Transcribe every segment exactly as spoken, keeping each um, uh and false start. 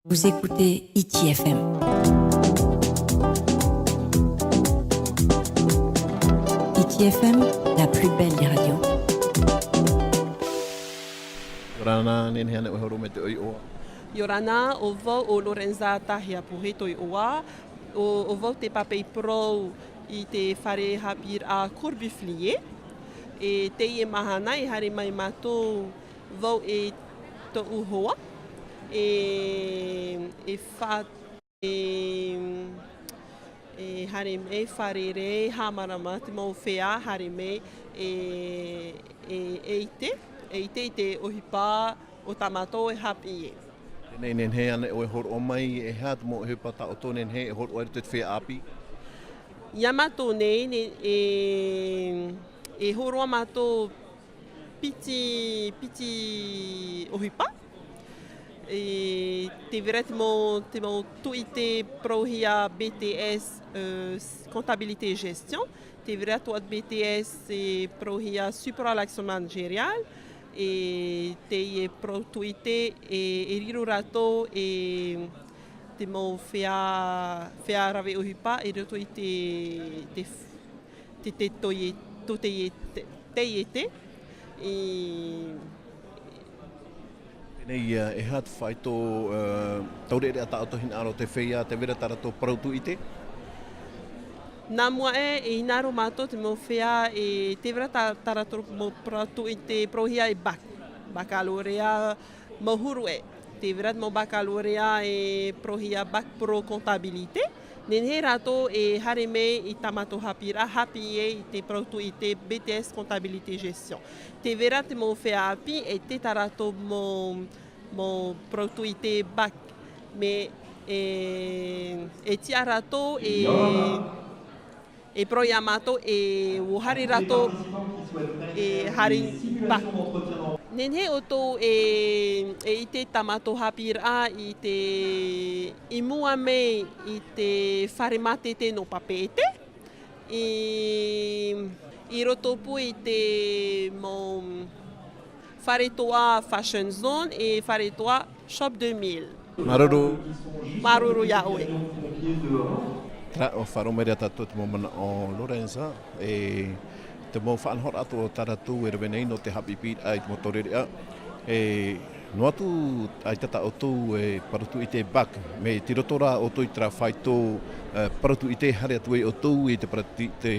Vous écoutez Hiti F M. Hiti F M, la plus belle des radios. ʻIa ora na, nehenehe ānei ʻoe e hōroʻa mai i te ʻoiʻoa? ʻIa ora na, ʻo vau ʻo Lorenza Tahiapuhe tō ʻoiʻoa, ʻo, ʻo vau te pape parau i te fare haʻapiʻiraʻa Corbiflier. E teie mahana e haere mai mātou, vau e tōʻu hoa, e, e fa-, e, e haere mai, fārerei, haʻamārama te mau feiā, haere mai, e, e, e ʻite, e ʻite i te ʻohipa o tā mātou e haʻapiʻi. Teie nei, nehenehe ānei ʻoe e hōroʻa mai, e aha te mau ʻohipa tā ʻoutou nehenehe e hōroʻa i roto i te feiā ʻāpī? Iā mātou nei, nei, e, e hōroʻa mātou piti, piti ʻohipa. E, tē vai ra te mau, te mau tūʻite parauhia B T S, euh, comptabilité gestion. Tē vai ra atoʻa te B T S e parauhia support à l'action managériale. E teie parau tūʻite e, e riro rātou e te mau feiā, feiā rave ʻohipa i roto i te, te, te, te, tō ie-, tō teie te, teie te, i. Teie nei, e, e aha te faʻaitoito, e, taureʻareʻa tā ʻoutou hinaʻaro te feiā, tē vai ra tā rātou parau tūʻite? Nā mua aʻe, e hinaʻaro mātou te mau feiā, e tē vai ra tā, tā rātou mau parau tūʻite parauhia e bac, baccalauréat mau huru aʻe. Tē vai ra te mau baccalauréat e parauhia bac pro comptabilité. Nehenehe rātou e haere mai i tā mātou haʻapiʻiraʻa, haʻapiʻi i te parau tūʻite B T S comptabilité gestion. Tē vai ra te mau feiā ʻāpī e ʻite tā rātou mau, mau parau tūʻite bac, mai e, e tiʻa rātou e, e parau iā mātou e ʻua haere rātou e haere bac. Nehenehe ʻoutou e, e ʻite tā mātou haʻapiʻiraʻa i te, i mua mai i te fare mātete nō Papeʻete, i, i roto pū i te mau fare toa Fashion Zone e fare toa Shop deux mille. Māuruuru. Māuruuru iā ʻoe. Terā, ʻua faʻaroʻo mai ra tātou te mau manaʻo o Lorenza, e te mau faʻanahoraʻa atoʻa tā rātou e rave nei nō te haʻapiʻipiʻiraʻa i te mau taureʻareʻa. E noa atu, ʻaita tā ʻoutou e parau tūʻite bac, mai te roto rā ʻoutou i terā faito, e, parau tūʻite, haere atu ai ʻoutou i te parau tūʻite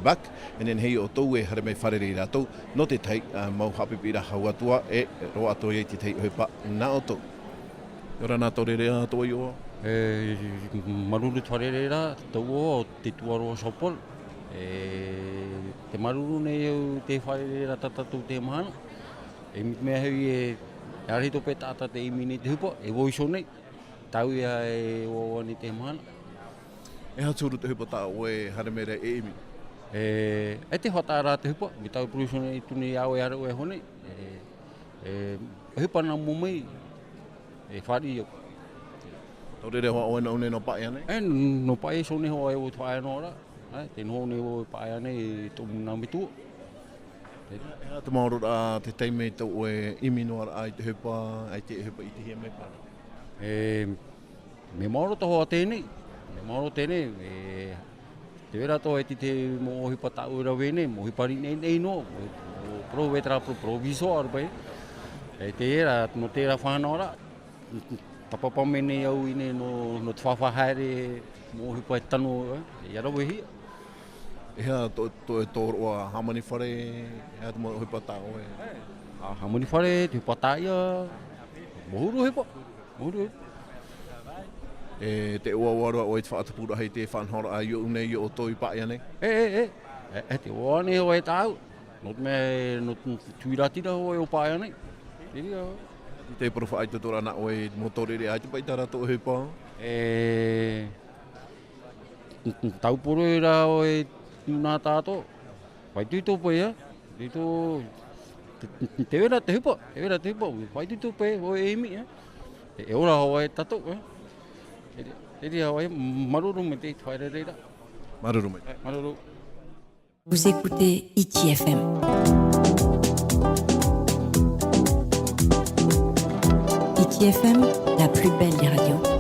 bac, e nehenehe ʻoutou e haere mai fārerei rātou nō te tahi, e, mau haʻapiʻipiʻiraʻa hau atu ā, e roaʻa atu ai te tahi ʻohipa nā ʻoutou. ʻIa ora na, taureʻareʻa tō ʻoe iʻoa? E, māuruuru te fārereiraʻa, tōʻu iʻoa ʻo Tetuaroa Jean-Paul. E, tē māuruuru nei au i te fārereiraʻa tā tātou i teie mahana. E mea hoʻi e, e ʻarahi tō paʻi taʻata tē ʻimi nei te ʻohipa, e vau iho nei. Tāʻu ia e ʻoaʻoa nei i teie mahana. E aha te huru o te ʻohipa tā ʻoe e haere mai ra e ʻimi? E, e te faʻataʻa ra te ʻohipa, mai tāʻu e parau iho nei, tū nei iā ʻoe, haere ʻoe iho nei. E, e, ʻohipa nā mua mai, e fāriʻi au. Taureʻareʻa hoʻi ʻoe nā ʻō nei nō Paʻea nei? E, nō Paʻea iho nei hoʻi au i te faʻaea noa ra. E, tē noho nei au i Paʻea nei i tōʻu manaʻo metua. E aha te maororaʻa te taime tō ʻoe ʻimi noa ra i te ʻohipa, ʻaita e ʻohipa i ʻitehia mai paʻi? E, mea maoro atoʻa teie nei, mea maoro teie nei, e, tē vai ra atoʻa e te, te mau ʻohipa tāʻu e rave nei, mau ʻohipa riʻi nei, nei noa, mau, mau pro-, e terā pro-, provisoire paʻi. E terā, nō terā fānaʻoraʻa, tāpapa mai nei au i ʻō nei nō, nō te faʻahaere, mau ʻohipa e tano, e, ʻia ravehia. E aha tō, tō, tō roa hāmani fare, e aha te mau ʻohipa tā ʻoe? Ā, hāmani fare, te ʻohipa tāʻia, mau huru ʻohipa, mau huru ʻohipa. E tē ʻoaʻoa ra ʻoe i te faʻatupuraʻa i te faʻanahoraʻa i ʻō nei, i ʻō atoʻa i Paʻea nei? E, e, e, e, e tē ʻoaʻoa nei hoʻi tāʻu. Nō te mea, nō te, te tuiratira hoʻi o Paʻea nei. Terā. I te parau faʻaitoitoraʻa nā ʻoe i te mau taureʻareʻa, ʻaita paʻi tā rātou ʻohipa? E, tauporo rā ʻoe nā tātou. Faʻaitoito paʻi, ā? Faʻaitoito, te, te, te vai ra te ʻohipa, te vai ra te ʻohipa, faʻaitoito paʻi, ʻoe e ʻimi, ā? E, e ora hoʻi tātou, ā? E, e, e hoʻi, māuruuru maitaʻi i te fārereiraʻa. Māuruuru maitaʻi. E, māuruuru. Vous écoutez Hiti F M. Hiti Kiki F M, la plus belle des radios.